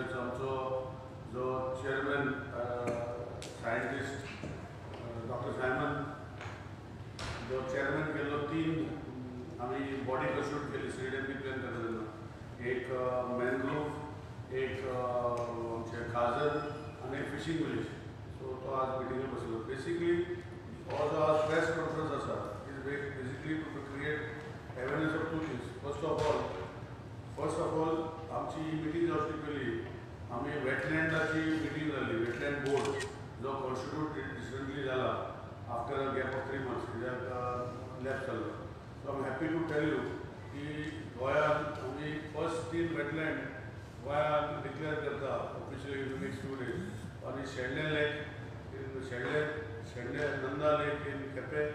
तशेंच आमचो जो चेअरमॅन सायंटिस्ट डॉक्टर सायमन जो चेअरमॅन केल्लो तीन आमी बॉडी कन्स्टिट्यूट केली सीडीएमपी प्लॅन करता तेन्ना एक मॅनग्रोव, एक आमचें खाजन आनी एक फिशींग विलेज. सो तो आज मिटिंगेक बसलो. बेसिकली हो जो आज प्रेस कॉन्फरन्स आसा is basically to create awareness of two things. First of all आमची ही मिटींग जावची पयलीं आमी वेटलँडाची मिटींग जाली. वेटलँड बोर्ड जो कॉन्स्टिट्यूट रिसंटली जाला after a gap of 3 months कित्याक लॅप्स जाल्लो. So I am happy to tell you की गोंयांत आमी फर्स्ट तीन वेटलँड गोंयांत डिक्लेअर करता officially in next few days. आनी Shedle lake in Shedle Shedle Nanda lake in Quepem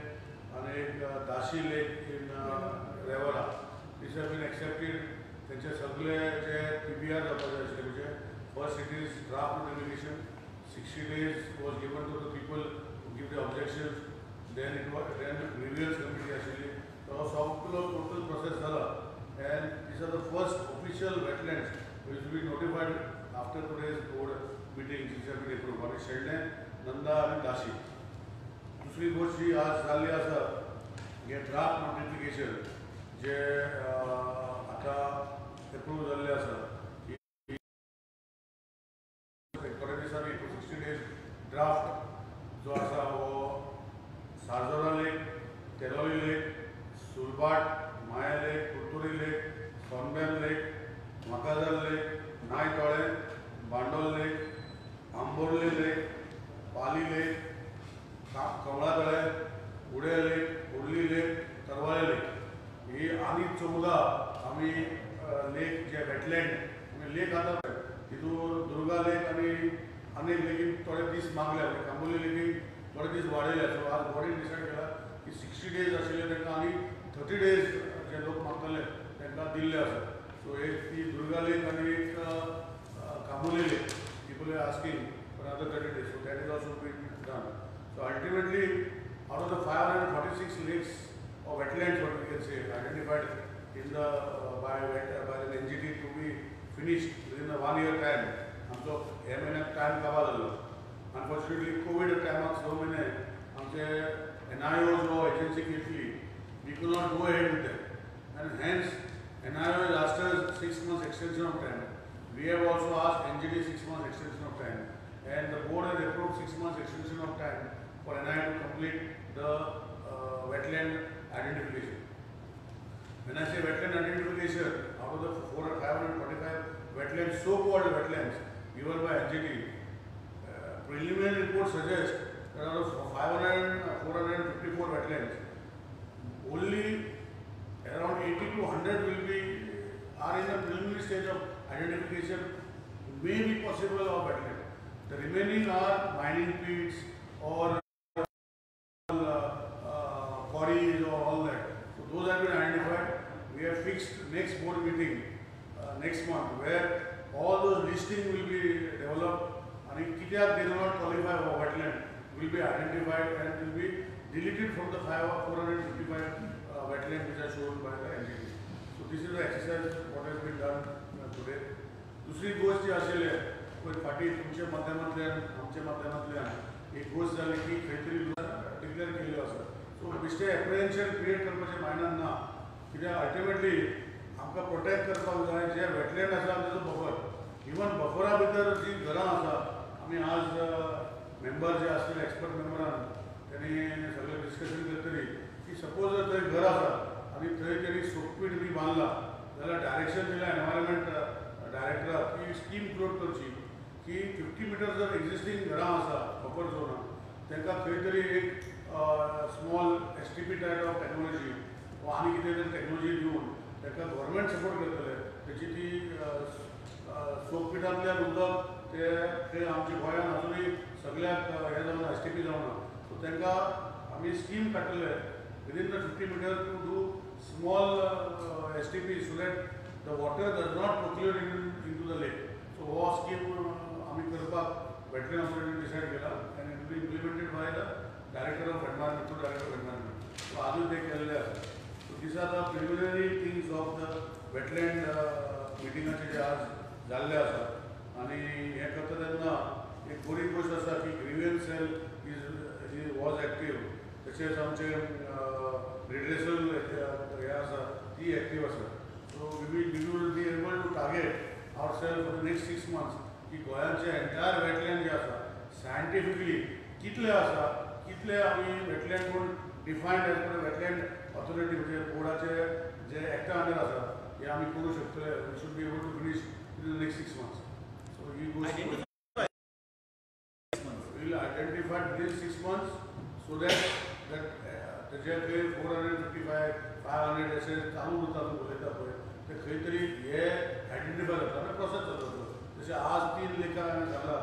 आनी एक दाशी lake in Revora. This have been accepted. तेंचे सगळे जे पीबीआर जावपाचे आशिल्ले, म्हणजे first it is draft notification, 60 days was given to the people to give the objections, then it was then grievance committee आशिल्ली. तो सगलो टोटल प्रोसेस जाला and these are the first official wetlands which will be notified after today's board meeting which have been approved. आनी शेडलें, नंदा आनी दाशी. दुसरी गोश्ट जी आज जाल्ली आसा, हे ड्राफ्ट नोटिफिकेशन जे आतां एप्रूव जाल्ले आसा की थोड्या दिसांनी 60 डेज ड्राफ्ट जो आसा हो सारजोरा लेक, तेलोली लेक, सुलबाट, माया लेक, कुरतुरी लेक, सोनबेम लेक, मकाजर लेक, नायतोळे, बांडोल लेक, आंबोर्ले लेक, पाली लेक, कमळातळे, उडे लेक, उर्ली लेक, तरवाळे लेक, ही आनी 14 आमी लेक जे वेटलँड आमी लेक आतां तितूर दुर्गा लेक आनी आनी लेगीत थोडे दीस मागले, कांबोली लेगीत थोडे दीस वाडयले. सो आज बॉडीन डिसायड केला की 60 डेज आशिल्ले तांकां आनी 30 डेज जे लोक मागतले तांकां दिल्ले आसा. सो एक ती दुर्गा लेक आनी एक कांबोली lake, people are asking for another 30 days, so that is also been done. So ultimately, out of the 546 lakes or wetlands, what we can say, identified in the by the NGT to be finished within a one year time, आमचो हे म्हयन्याक time काबार जाल्लो. Unfortunately Covid टायमाक 6 म्हयने आमचे NIO जो agency घेतली, we could not go ahead with that and hence NIO has asked us 6 months extension of time. We have also asked NGT 6 months extension of time and the board has approved 6 months extension of time for NIO to complete the wetland identification. When I say wetland identification, out of the four 545 wetlands, so-called wetlands given by NGT, preliminary report suggests that out of 500, 454 wetlands, only around 80 to 100 will be are in the preliminary stage of identification, may be possible of wetland. The remaining are mining pits or quarries or all that. So those have been identified. We have fixed next board meeting next month where all those listing will be developed and कित्याक they do not qualify for wetland will be identified and will be deleted from the 455 wetland which are shown by the NGT. So this is the exercise what has been done today. दुसरी गोष्ट जी आशिल्ली पयर फाटीं तुमच्या माध्यमांतल्यान आमच्या माध्यमांतल्यान एक गोश्ट जाली की खंय तरी डिक्लेअर केल्ल्यो आसा. सो बेश्टें एप्रिहेन्शन क्रिएट करपाचें मायंडान ना, कित्याक अल्टिमेटली आमकां प्रोटेक्ट करपाक जाय जे वेटलँड आसा तेजो बफर. इवन बफरा भितर जी घरां आसा, आमी आज मेंबर जे आसतले एक्सपर्ट मेंबरान तेणी सगळें डिस्कशन करतली की सपोज जर थंय घर आसा आनी थंय तेणी सोकपीट बी बांदला जाल्यार डायरेक्शन दिलां एनवायरमेंट डायरेक्टराक की स्कीम फ्लोट करची की 50 मिटर जर एक्झिस्टींग घरां आसा बफर झोनान तांकां खंय तरी एक small STP type of technology वा आनी कितें तरी टॅक्नोलॉजी दिवन तांकां गव्हर्मेंट सपोर्ट करतले तेची ती सोकपिटांतल्यान उदक ते ते आमच्या गोंयांत अजुनूय सगळ्याक हें जावना, एसटीपी जावना. सो तांकां आमी स्कीम काडटले within the 50 meter to do small STP so that the water does not percolate into the lake. So हो स्कीम आमी करपाक वेटलँड ऑथॉरिटीन डिसायड केला and it will be implemented by the director of environment, through director of environment. So आजूय ते केल्ले आसा. So these are the preliminary things of the wetland मिटिंगाचे जे आज जाल्ले आसा. आनी हें करता तेन्ना एक बरी गोश्ट आसा की grievance cell is was active, तशेंच आमचे रिड्रेसल हें आसा ती एक्टीव आसा. So we will be able to target our self for the next 6 months की गोंयाचे एंटायर वेटलँड जे आसा सायंटिफिकली कितले आसा, कितले आमी वेटलँड म्हूण defined as per wetland authority म्हणजे बोर्डाचे जे एक्टा अंडर आसा हे आमी करूं शकतले. We should be able to finish in the next 6 months. So ही गोश्ट will identify within 6 months so that तेजे खंय 455 500 अशें चालू उरता उलयता पळय ते खंय तरी हे आयडेंटिफाय जाता आनी प्रोसेस जाता. जशें आज 3 लेखा हांवें सांगला,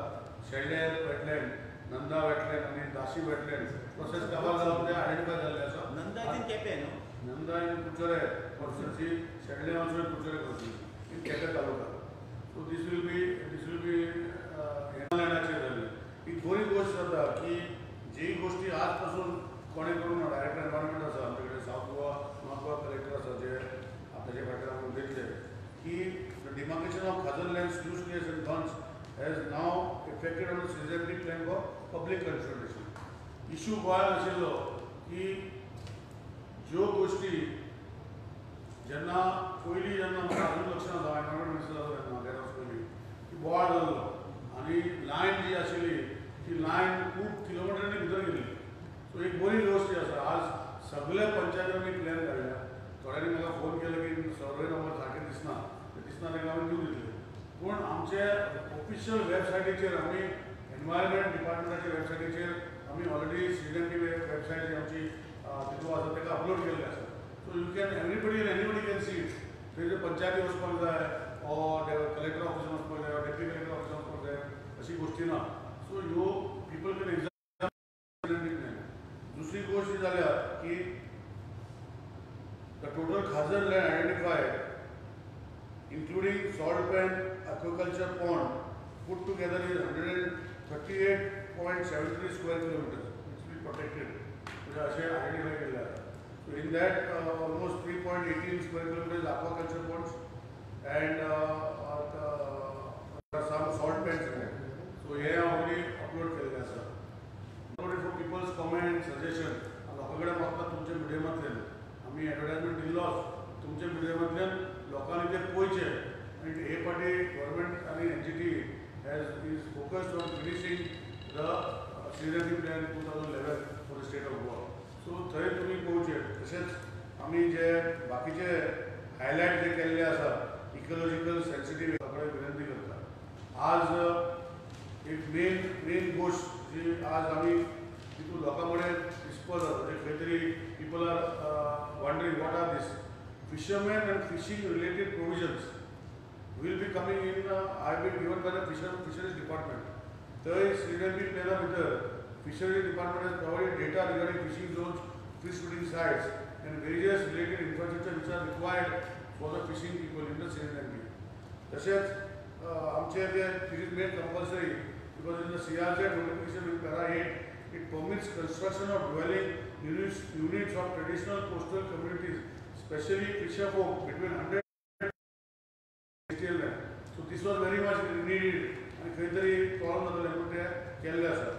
शेल्डें वेटलँड, नंदा वेटलँड आनी दाशी वेटलँड प्रोसेस काबार जावन ते आयडेंटिफाय जाल्ले आसा. नंदा इन केपें न्हू, Nanda in Curchorem constituency, Shelde also in Curchorem constituency in Quepem taluka. So this will be लँडाचेर जाल्ली ही बरी गोश्ट जाता की जी गोश्टी आज पासून कोणें करूंक ना. डायरेक्टर एनवायरमेंट आसा आमचे कडेन, south Goa north Goa collector आसा जे आतांचे फाटल्यान आमी उलयतले की the demarcation of khazan land sluice gates and bunds has now affected on the CZMP plan for public consultation. Issue गोंयांत आशिल्लो की ज्यो गोश्टी जेन्ना पयलीं जेन्ना म्हाका अजून लक्षां आसा एनवायरमेंट मिनिस्टर जालो तेन्ना 13 वर्सां पयलीं की बोवाळ जाल्लो आनी लायन जी आशिल्ली ती लायन खूब किलोमिटरांनी भितर गेल्ली. सो एक बरी गोश्ट आसा, आज सगळ्या पंचायतींनी प्लॅन काडल्या. थोड्यांनी म्हाका फोन केलो की सर्वे नंबर सारके दिसना, ते दिसना ताका आमी दिवन दितले. पूण आमचे ऑफिशियल वेबसायटीचेर आमी एनवायरमेंट डिपार्टमेंटाच्या वेबसायटीचेर आमी ऑलरेडी सीझन वेबसायट जी आमची तितून आसा ताका अपलोड केल्ले आसा. So you can everybody and anybody can see it. थंय पंचायती वचपाक जाय ऑर कलेक्टर ऑफिसान वचपाक जाय ऑर डेप्युटी कलेक्टर ऑफिसान वचपाक जाय अशी गोश्टी ना. सो ह्यो पीपल can exam. दुसरी गोश्ट ही जाल्या की the total khazan land identified including salt pan, aquaculture pond put together is 138.73 square kilometers which will be protected. म्हणजे अशें आयडेंटिफाय केल्लें आसा. So in that almost 3.18 square kilometers aquaculture ponds and some salt pans in that. So hey already upload केल्लें आसा. Uploaded for people's comment, suggestion. लोकां कडेन मागता तुमच्या मिडियमांतल्यान आमी एडवर्टायजमेंट दिल्लोच, तुमच्या मिडियमांतल्यान लोकांनी ते पळोवचें. आनी हे फावटी गव्हर्मेंट आनी NGT has is focused on finishing the CZMP plan 2011 for the state of Goa. So थंय तुमी पळोवचें. तशेंच आमी जे बाकीचे हायलायट जे केल्ले आसा इकोलॉजिकल सेन्सिटीव कडेन विनंती करता. आज एक मेन गोश्ट जी आज आमी तितून लोकां कडेन डिस्पर्स जाता, म्हणजे खंय तरी people are wondering what are this fishermen and fishing related provisions will be coming in. I have been given by the fisheries department. थंय सीझन प्लॅना भितर fisheries department has provided data regarding fishing zones, fish breeding sites and various related infrastructure which are required for the fishing people in the CZMP. तशेंच आमचे ते it is made compulsory because in the CRZ notification in para 8 it permits construction of dwelling units of traditional coastal communities, specially fisher folk between 100. So this was very much needed आनी खंय तरी problem जाताले म्हणून ते केल्ले आसा.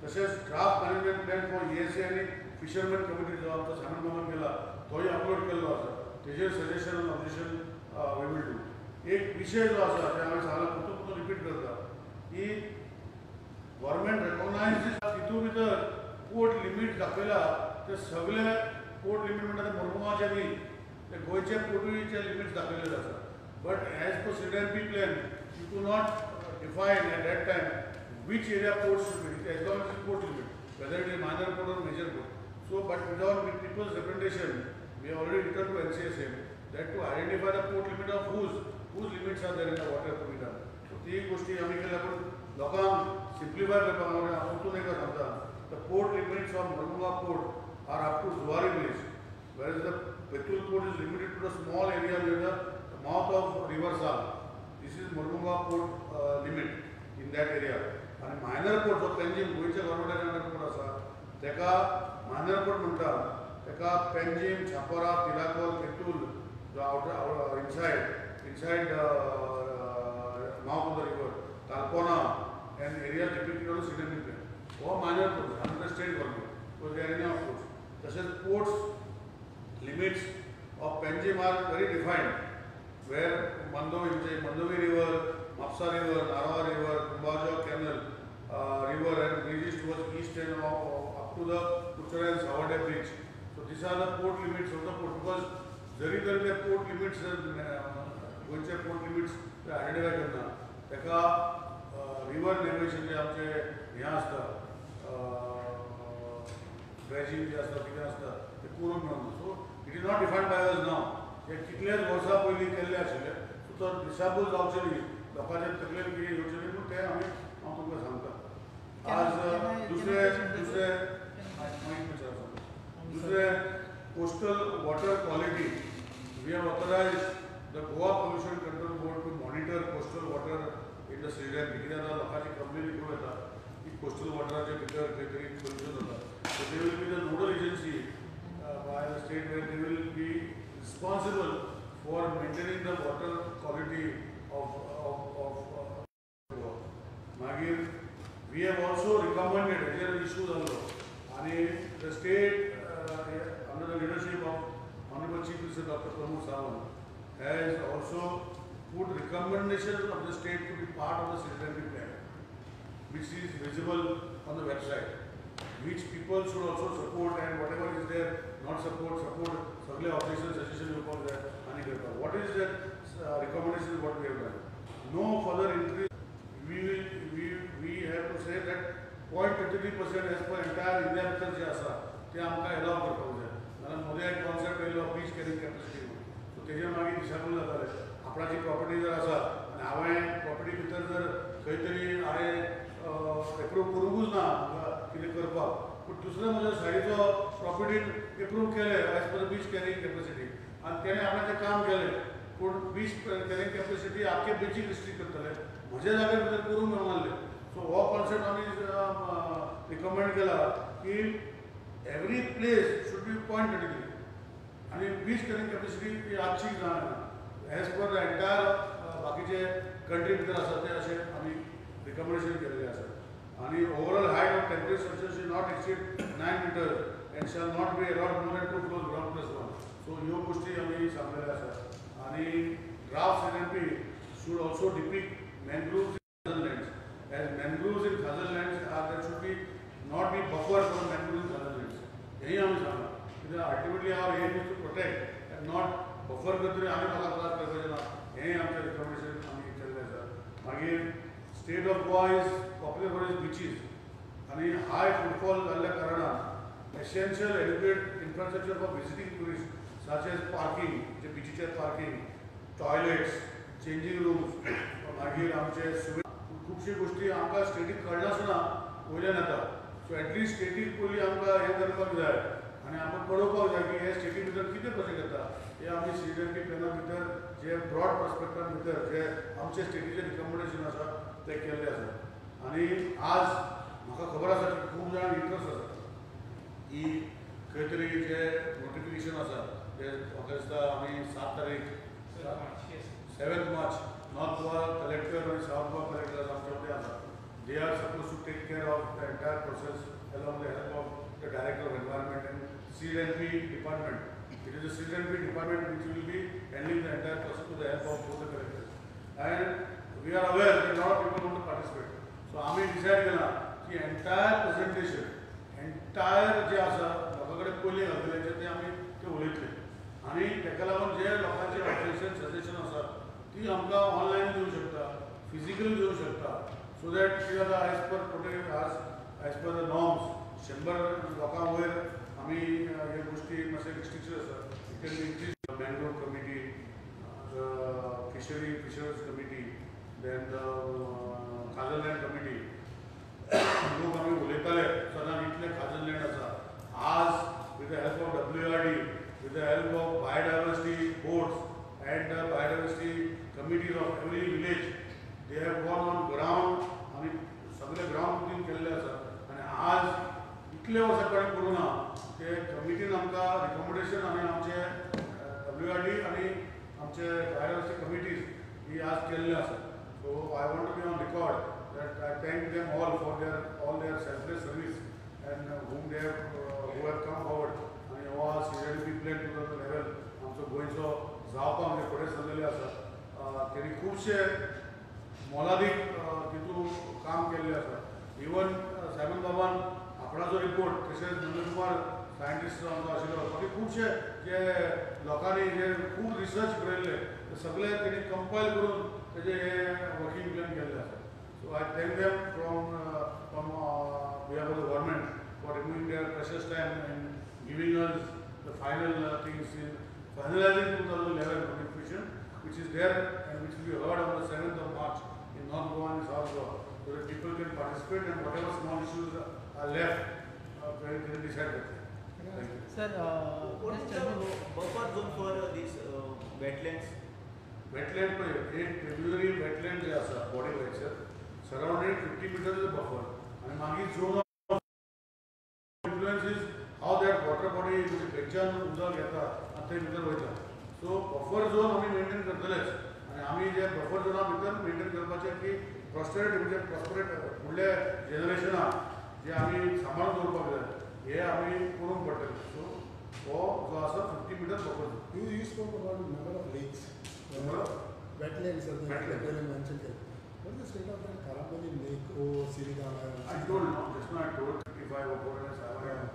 तशेंच draft management plan for ESA आनी फिशरमॅन कमिटी जो आमचो सायमन मामान केला तोय अपलोड केल्लो आसा. तेजेर सजेशन आनी ऑब्जेक्शन we will do. एक विशय जो आसा ते हांवें सांगला परतून परतून रिपीट करता की गव्हर्मेंट रेकॉग्नायज तितून भितर पोर्ट लिमीट दाखयला ते सगळे पोर्ट लिमीट म्हणटा ते मोरमुगांवचे न्ही, ते गोंयचे पोर्टूचे लिमिट्स दाखयलेले आसा. But as per CZMP plan you do not define at that time which area port should be, as long as port limit, whether it is minor port or major port. So but without people's representation we have already written to NCSM that to identify the port limit of whose limits are there in the water to be done. So ती गोष्टी आमी केल्या, पूण लोकांक simplify करपाक हांव परतून एकदां सांगता, the port limits of Mormugao port are up to Zuari village, whereas the Betul port is limited to the small area near the mouth of river Sal. This is Mormugao port limit in that area. आनी minor port जो पेंजीम गोंयच्या गव्हर्मेंटाच्या under port आसा तेका minor port म्हणटा, तेका पेंजीम, छापोरा, तिराकोल, बेतूल जो outer inside mouth of the river according to CDMP plan. हो minor ports under state government because they are in of ports. तशेंच ports limits of Panjim are very defined where Mandovi म्हणजे Mandovi river, Mapusa river, Narora river, Kumbharjua canal river and bridges towards east and up to the Curchorem and Sawarde bridge. So these are the port limits of the port because जरी तर ते port limits गोंयचे port limits identify करना ताका river navigation जे आमचे हें आसता dredging जे आसता कितें आसता तें करूंक मेळना. So it is not defined by us now. हे कितलेच वर्सां पयलीं केल्ले आशिल्ले सो तो दिसाबूल जावचें न्ही, लोकांचे तकलेन कितें येवचें न्ही म्हूण तें आमी हांव तुमकां सांगता. आज दुसरे दुसरे दुसरे coastal water quality, we have authorized the Goa Pollution Control Board to monitor coastal water in the CDMP. कित्याक आतां लोकांची कंप्लेन खूब येता की कोस्टल वॉटराचे भितर खंय तरी पोल्युशन जाता. So they will be the nodal agency by the state where they will be responsible for maintaining the water quality of Goa. मागीर we have also recommended हेजेर इशू जाल्लो आनी the state under the leadership of Honorable Chief Minister Dr. Pramod Sawant has also put recommendations of the state to be part of the CDMP plan, which is visible on the website, which people should also support and whatever is there, not support, support, सगळे objection, suggestion येवपाक जाय आनी करपाक. What is that recommendation what we have done? No further increase. We have to say that 0.33% as per entire India भितर जे आसा ते आमकां allow करपाक जाय. नाल्यार मदें एक कॉन्सेप्ट येयलो बीच कॅरिंग कॅपॅसिटी म्हणून, सो तेजेर मागीर दिशाभूल जाताले. आपणाची प्रॉपर्टी जर आसा आनी हांवें प्रॉपर्टी भितर जर खंय तरी हांवें एप्रूव करूंकूच ना म्हाका कितें करपाक, पूण दुसऱ्या म्हज्या सायडीचो प्रॉपर्टीन एप्रूव केलें as per beach carrying capacity आनी तेणें आपणाचें काम केलें, पूण बीच कॅरिंग कॅपॅसिटी आख्खे बिचीक रिस्ट्रिक्ट करतले, म्हज्या जाग्यार भितर करूंक मेळनासलें. सो हो कॉन्सेप्ट आमी रिकमेंड केला की every place should be 0.33 आनी बीच कॅरिंग कॅपॅसिटी ही आजची ना एज पर the entire बाकीचे कंट्री भितर आसा ते अशें आमी रिकमेंडेशन केल्लें आसा. आनी overall height of temporary structure should not exceed 9 metre and shall not be allowed more than 2 floors ground plus 1. So ह्यो गोश्टी आमी सांगलेल्यो आसा. आनी draft CDMP should also depict mangroves in khazan lands, as mangroves in khazan lands are there should be not be buffer for mangroves in khazan lands. हेंय आमी सांगलां कित्याक ultimately our aim is to protect and not buffer करतरी आमी लोकांक त्रास करपाचें ना, हेंय आमचें रिकमेंडेशन आमी केल्लें आसा. मागीर state of Goa is popular for its beaches आनी हाय फुटफॉल जाल्ल्या कारणान essential adequate infrastructure for visiting tourist such as parking, J बिचीचेर parking, toilets, changing rooms, मागीर आमचे खुबश्यो गोश्टी आमकां स्टेटीक कळनासतना वयल्यान येता. सो एटलिस्ट स्टेटीक पयलीं आमकां हें करपाक जाय आनी आमकां कळोवपाक जाय की हे स्टेटी भितर कितें प्रोजेक्ट येता हे आमी सीडीएमपी प्लॅना भितर जे ब्रॉड पर्सपेक्टान भितर जे आमचे स्टेटीचे रिकमेंडेशन आसा ते केल्ले आसा. आनी आज म्हाका खबर आसा की खूब जाणांक इंट्रस्ट आसा की खंय तरी जे नोटिफिकेशन आसा ते म्हाका दिसता आमी 7 तारीख 7 मार्च नॉर्थ गोवा कलेक्टर आनी सावथ गोवा कलेक्टर आमचे मदें आसा. They are suppose to take care of the entire process along the help of the director of environment and CDMP department. It is the CDMP department which will be handling the entire process with the help of both the collectors. And we are aware that a lot of people want to participate. So आमी decide केलां की entire presentation, entire जे आसा लोकां कडेन पयलीं घालतले ते आमी ते उलयतले आनी ताका लागून जे लोकांचे ऑब्जेक्शन सजेशन आसा ती आमकां ऑनलायन दिवं शकता, फिजिकली दिवं शकता, सो that कितें जाता as per protect as per the norms 100 लोकां वयर आमी ह्यो गोश्टी मातशें रिस्ट्रिक्शन आसा. It can be increase mangrove committee, the fishers committee, then the khazan land committee. लोक आमी उलयताले सदांच इतले खाजन लँड आसा. आज with the help of WRD, with the help of biodiversity boards and the biodiversity committees of every village, they have gone on ground आनी सगळे ग्रावंड क्लीन केल्ले आसा. आनी आज इतले वर्सां कडेन करूं ना ते कमिटीन आमकां रिकमेंडेशन आनी आमचे WRD आनी आमचे बायोडायवर्सिटी कमिटीज ही आज केल्ले आसा. So I want to be on record that I thank them all for their all their selfless service and whom they have who have come forward. आनी हो CZMP plan 2011 आमचो गोंयचो जावपाक म्हणजे फुडें सरलेले आसा. तेणी खुबशे मोलादीक तितून काम केल्लें आसा. इवन सायमन बाबान आपणाचो रिपोर्ट तशेंच नंदकुमार सायंटिस्ट आमचो आशिल्लो, बाकी खुबशे जे लोकांनी जे खूब रिसर्च बरयल्ले ते सगळे तेणी कंपायल करून तेजे हे वर्किंग प्लॅन केल्ले आसा. So I thank them from behalf of the government for removing their precious time and giving us the final things in finalizing 2011 notification, which is there and which will be heard on the 7th of March in North Goa and South Goa, so that people can participate and whatever small issues are left, they can decide that. Thank you. Sir, what is the buffer zone for these wetlands? Wetland पळय, एक tributary wetland जे आसा body वयचेर surrounded 50 meters is a buffer आनी मागीर zone of influence is how that water body म्हणजे खंयच्यान उदक येता आनी थंय भितर वयता. सो बफर झोन आमी मेंटेन करतलेच आनी आमी जे बफर झोना भितर मेंटेन करपाचें की प्रॉस्पेरिटी म्हणजे प्रॉस्परेट फुडल्या जनरेशनाक जे आमी सांबाळून दवरपाक जाय हे आमी करूंक पडटलें. सो हो जो आसा 50 meter buffer zone. You spoke about number of lakes, wetlands mention केले. What is the state of that Karambolim lake or Siridama? I told no, just now I told 55 or 407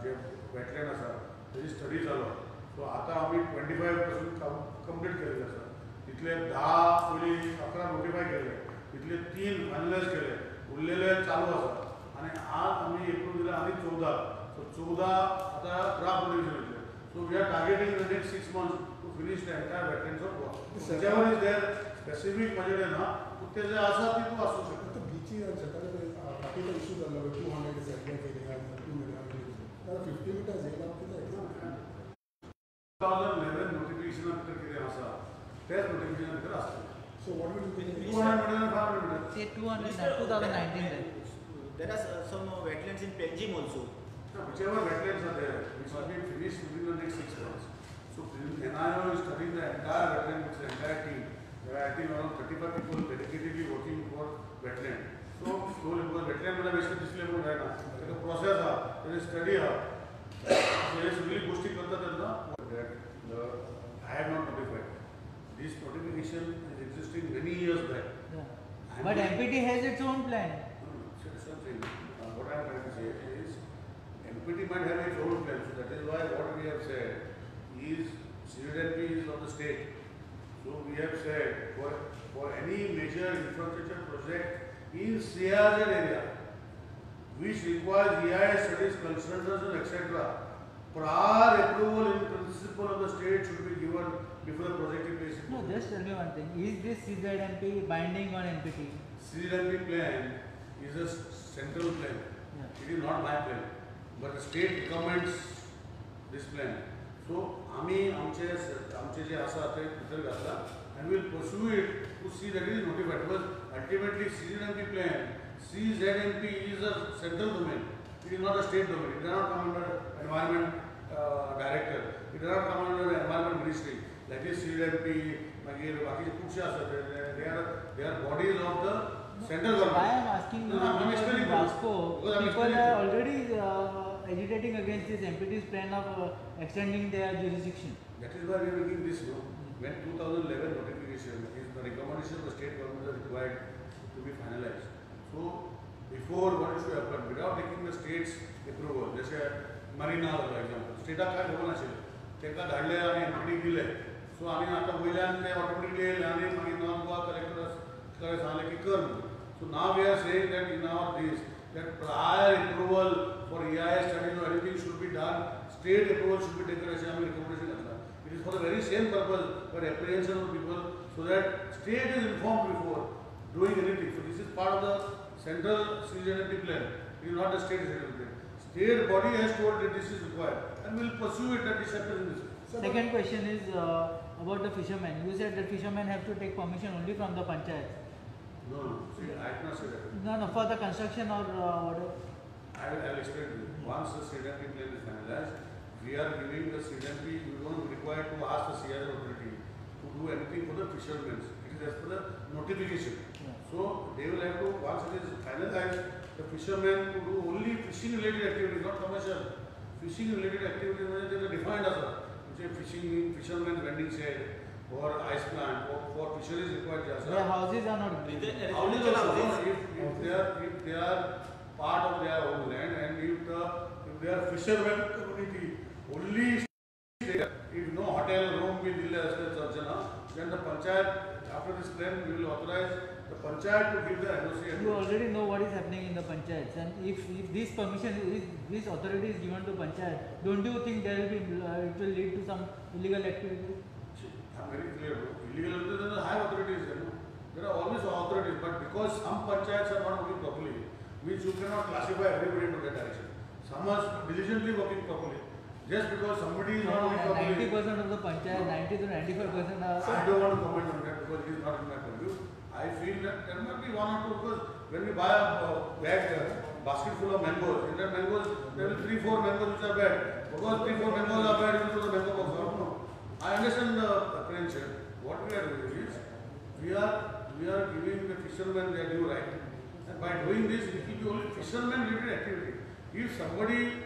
J wetland आसा तेजी study जालो. So आतां आमी 25 पासून complete केल्ले आसा. तितले 10 पयलीं 11 नोटिफाय केले, तितले 3 फायनलायज केले, उरलेले चालू आसा. आनी आज आमी एप्रूव दिले आनी 14. सो 14 आतां ड्राफ्ट नोटिफिकेशन येतलें. So we are targeting in the next 6 months to finish the entire wetlands of Goa. Whichever is there specific म्हजे ना ते जे आसा तितून आसूं शकता. बीचीस आनी शेताचे बाकीचे इश्यू जाल्लो 200 सेटलमेंट एरिया 2 मिटर 50 मिटर्स येयला कितें 2011 नोटिफिकेशना भितर कितें आसा तेच नोटिफिकेशना भितर आसतलें. So what will be 200 meter 500 meter? Say 200, 2019. There are some wetlands in Panjim also. No, whichever wetlands are there, which will be finished within the next 6 months. So NIO is studying the entire wetland with the entire team. There are I think around 35 people dedicatedly working for wetland. So slowly, because wetland मला basic दिसले म्हणून जायना, ताका process आहा, तेजे study आहा. So हे सगळी गोष्टी करता तेन्ना I have not notified. This notification is existing many years back. Yeah. But MPT has its own plan. No, something. What I am trying to say is MPT might have its own plan. So that is why what we have said is CZMP is of the state. So we have said for any major infrastructure project in CRZ area which requires EIS studies, consultations, etc., prior approval in principle of the state should be given before the project is placed. No, just tell me one thing. Is this CZMP binding on NPT? CZMP plan is a central plan. Yeah. It is not my plan, but the state recommends this plan. So आमी आमचे आमचे जे आसा ते भितर घातला and we will pursue it to see that it is notified, because ultimately CZMP plan, CZMP is a central domain. It is not a state domain. It does not come under environment director. It does not come under environment ministry. Like this CZMP, मागीर बाकीचे खुबशे आसा, they are bodies of the central government. Why I am asking you? No, I'm explaining. Vasco, people are already agitating against this MPT's plan of extending their jurisdiction. That is why we are making this. No? When 2011 notification is the recommendation of the state government is required to be finalized. So before what is to happen without taking the state's approval, जशें marina for example, स्टेटाक कांय खबर नाशिल्लें, तांकां धाडले आनी एमपीटीक दिले. So आनी आतां वयल्यान ते ऑटोमॅटिकली येयले आनी मागीर नॉर्थ गोवा कलेक्टर कडेन सांगलें की कर म्हणून. So now we are saying that in our this that prior approval for EIS studies or anything should be done, state approval should be taken अशें आमी रिकमेंडेशन घातलां. It is for the very same purpose for apprehension of people, so that state is informed before doing anything. So this is part of the central CZMP plan. It is not the state CZMP plan. State body has told that this is required and we will pursue it that this happens in this. Second question is about the fishermen. You said that fishermen have to take permission only from the panchayat. No, no. See, I cannot say that. No, no. For the construction or whatever. I will explain to you. Once the CZMP plan is finalized, we are giving the CZMP, we don't require to ask the CRZ authority to do anything for the fishermen. It is as per the notification. Yeah. So they will have to, once it is finalized, the fishermen to do only fishing related activities, not commercial. Fishing related activities म्हणजे ते defined आसा, म्हणजे fishing, fishermen vending shed or ice plant or for fisheries required जे आसा. Their houses are not houses also, if they are part of their own land and if they are fishermen community only, if no hotel room be दिल्ले असले चलचे ना, then the panchayat after this plan we will authorize the panchayat to give the NOC. You already know what is happening in the panchayats, and if this permission is, this authority is given to panchayat, don't you think there will be it will lead to some illegal activities? I am very clear, bro. Illegal activities, there are high authorities, you know. There are always authorities, but because some panchayats are not working properly, means you cannot classify everybody into that direction. Some are diligently working properly. Just because somebody is not working properly. 90% of the panchayat, 90 to 95% are. I don't want to comment on that because it is not in my purview. I feel that there might be one or two, because when we buy a bag, a basket full of mangoes, in that mangoes there will be 3-4 mangoes which are bad. Because 3-4 mangoes are bad, you will throw the mango box out. No. I understand the apprehension. What we are doing is, we are giving the fishermen their due right. And by doing this, it will be only fishermen related activity. If somebody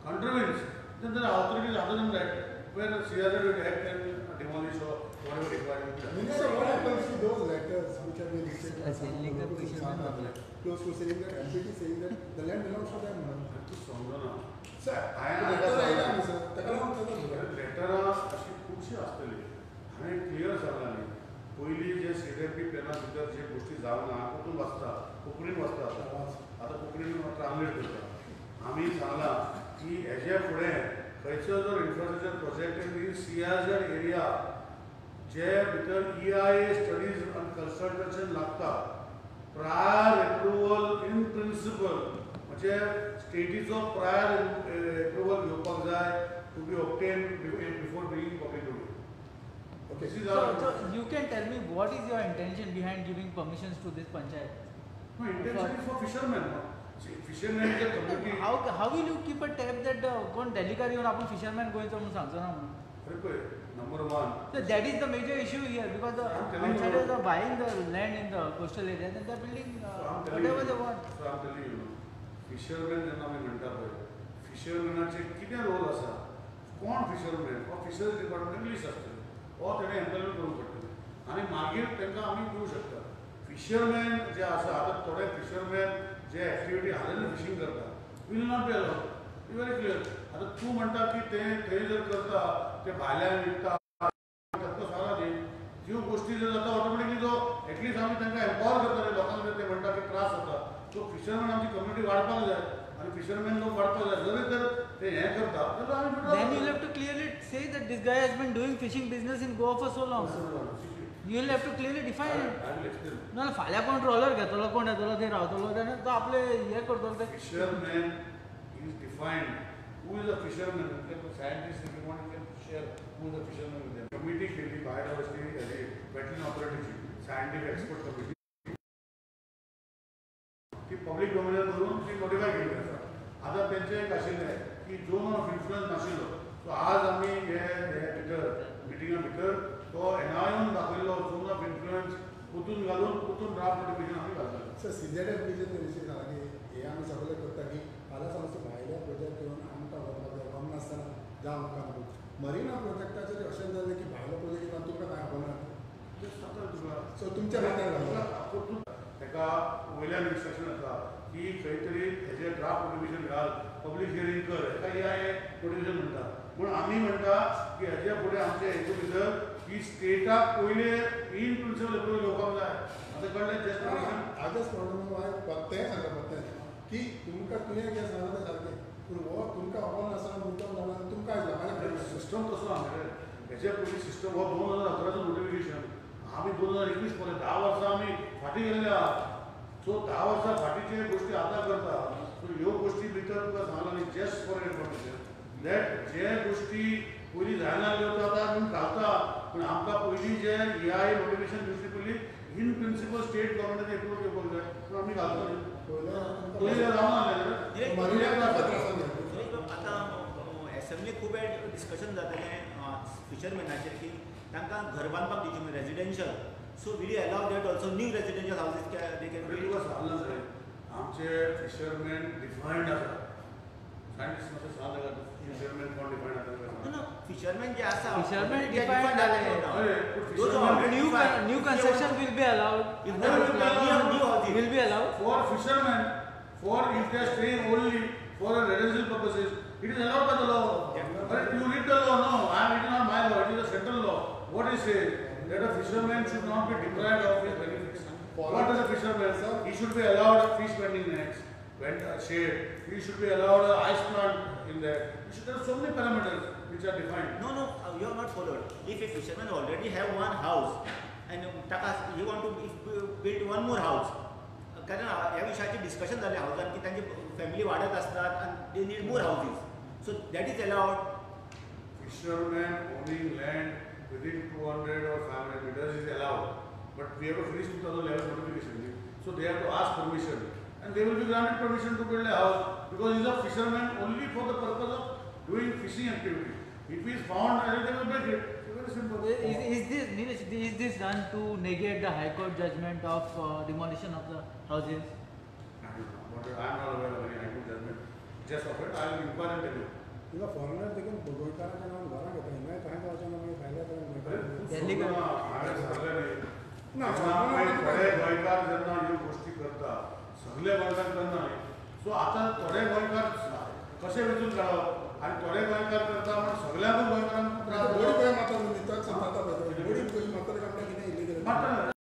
contravenes, then there are authorities other than that, where the CRZ will act and demolish or whatever required. Minister, what happens to those letters which have been received close to saying that MPT saying that the land belongs to them? Sir, letter अशी खुबशी आसतली. हांवें clear सांगला न्ही, पयलीं जे CDP प्लॅना भितर जे गोश्टी जावना कोतून वाचता, कोंकणीन वाचता, आतां कोंकणीन ट्रान्सलेट करता. आमी सांगलां की हेजे फुडें खंयचो जर infrastructure project in CRZ area जे भितर EIA studies आनी कन्सल्टेशन लागता, प्रायर एप्रुवल इन प्रिंसिपल म्हणजे स्टेटीचो प्रायर एप्रुवल घेवपाक जाय to be obtain before bringing public domain. Okay. So you can tell me what is your intention behind giving permissions to this panchayat? No, intention is for fishermen. No? See, fishermen is a community. How will you keep a tab that कोण डेलीकार येवन आपूण fisherman गोंयचो म्हणून सांगचो ना म्हणून? Number one. So that is the major issue here, because the outsiders are buying the land in the coastal areas and they are building whatever they want. So I'm telling you, fishermen जेन्ना आमी म्हणटा पळय, फिशरमॅनाचे कितें role आसा, कोण fisherman, हो fisheries department list आसतली, हो तेणें एम्प्लॉयमेंट करूंक पडटलें आनी मागीर तांकां आमी दिवं शकता. फिशरमॅन जे आसा आतां थोडे फिशरमॅन जे एक्टिविटी हालीं फिशींग करता will not be allowed. Be very clear. आतां तूं म्हणटा की ते थंय जर करता ते भायल्यान विकता, ताका सांगला न्ही, ज्यो गोश्टी जर जाता ऑटोमॅटिकली जो एटलिस्ट आमी तांकां एम्पावर करता लोकांक, ते म्हणटा की त्रास जाता. सो फिशरमॅन आमची कम्युनिटी वाडपाक जाय आनी फिशरमॅन लोक वाडपाक जाय. जरी तर ते हें करता जाल्यार आमी Then you have to clearly say that this guy has been doing fishing business in Goa for so long. You will have to clearly define it. I will explain. ना फाल्यां कोण ट्रॉलर घेतलो, कोण येतलो, थंय रावतलो, तेणें तो आपले हें करतलो. ते Fisherman is defined. Who is a fisherman? Scientist, if you want, you can share who is a fisherman with them. Committee केली बायोडायवर्सिटी वेटलँड ऑथॉरिटीची सायंटिफिक एक्सपर्ट कमिटी, ती पब्लीक डोमेनार धरून ती नोटिफाय केल्ली आसा. आतां तेंचें एक आशिल्लें की झोन ऑफ इन्फ्लुयन्स नाशिल्लो. सो आज आमी हे भितर मिटिंगा भितर तो एनआयन दाखयल्लो झोन ऑफ इन्फ्लुयन्स पोतून घालून पोतून ड्राफ्ट नोटिफिकेशन आमी घालतले. सर, सीझेडएफबीचे विशय सांगा की हे आमी सगळे करता की फाल्यां समज भायले प्रोजेक्ट येवन आमकां व्हरपाक जाय, खबर नासतना जावं आमकां न्हू. मरिना प्रोजेक्टाचेर अशें जालें की भायलो प्रोजेक्ट येवन तुमकां कांय खबर ना. सो तुमच्या मतान ताका वयल्यान इन्स्ट्रक्शन येता की खंय तरी हेजें ड्राफ्ट नोटिफिकेशन घाल, पब्लीक हियरींग कर, हेका EIA notification म्हणटा. पूण आमी म्हणटा की हेजे फुडें आमचे हेतू भितर की स्टेटाक पयले इन प्रिंसिपल एप्रुवल घेवपाक जाय. आतां कळ्ळें? जस्ट आजच प्रॉब्लम हांवें तें सांगता पत्तें की तुमकां तुवें कितें सांगलां तें सारकें, पूण हो तुमकां खबर नासतना मुद्दाम जाणा तुमकां आयज सिस्टम तसो आहा. हेजे पयलीं सिस्टम हो 2011चो नोटिफिकेशन, आमी 2021 पर्यंत 10 वर्सां आमी फाटीं गेल्ले आहा. सो 10 वर्सां फाटींचे गोश्टी आतां करता. सो ह्यो गोश्टी भितर तुका सांगला न्ही, जस्ट फॉर इन्फॉर्मेशन that जे गोश्टी पयलीं जायनासल्यो त्यो आतां आमी घालता. पूण आमकां पयलीं जे EIA notification दिवचे पयलीं इन प्रिंसिपल स्टेट गव्हर्मेंटान एप्रूवल घेवपाक जाय, पूण आमी घालता न्ही. पयलीं जावना. आतां एसेंब्ली खूब वेळ डिस्कशन जातलें फिशरमॅनाचेर की तांकां घर बांदपाक दिवचें म्हणून residential. So will you allow that also new residential houses? आमचे फिशरमॅन डिफायंड आसा. सायंटिस्ट मातशें सांग ताका फिशरमॅन कोण डिफायंड आसा. नो फिशरमॅन जे आसा फिशरमॅन डिफायंड जाले. New new construction will be allowed. Will be allowed for fisherman for if they are staying only for a residential purposes, it is allowed by the law. But you read the law, no, I am reading not my law, it is a central law. What it says that a fisherman should not be deprived of his benefits. What is a fisherman? Sir? He should be allowed fish vending nets, shade. He should be allowed an ice plant in there. There are so many parameters which are defined. No, no, you have not followed. If a fisherman already have one house and taka he want to build one more house, कारण ह्या विशयाचे discussion जालें हावजान की तांची family वाडत आसतात आनी they need more houses, so that is allowed. Fisherman owning land within 200 or 500 meters is allowed, but we have to finish 2011 notification, so they have to ask permission and they will be granted permission to build a house because he is a fisherman only for the purpose of doing fishing activity. If he is found, they will break it. Very simple. Is this, Nilesh, is this done to negate the High Court judgment of demolition of the houses? I don't know. But I am not aware of any High Court judgment. Just of it, I will inquire and tell you. तुका foreigner देखून गोंयकारांच्या नांवान घरां घेता, हिंगाय तशेंच वचना मागीर भायल्या हांवें सांगलें न्ही, ना, थोडे गोंयकार जेन्ना ह्यो गोश्टी करता, सगळे गोंयकार करना न्ही. सो आतां थोडे गोंयकार कशें वेंचून काडप आनी थोडे गोंयकार करता म्हण सगळ्यांकूच गोंयकारांक गोडी गोंय मारता, मारता.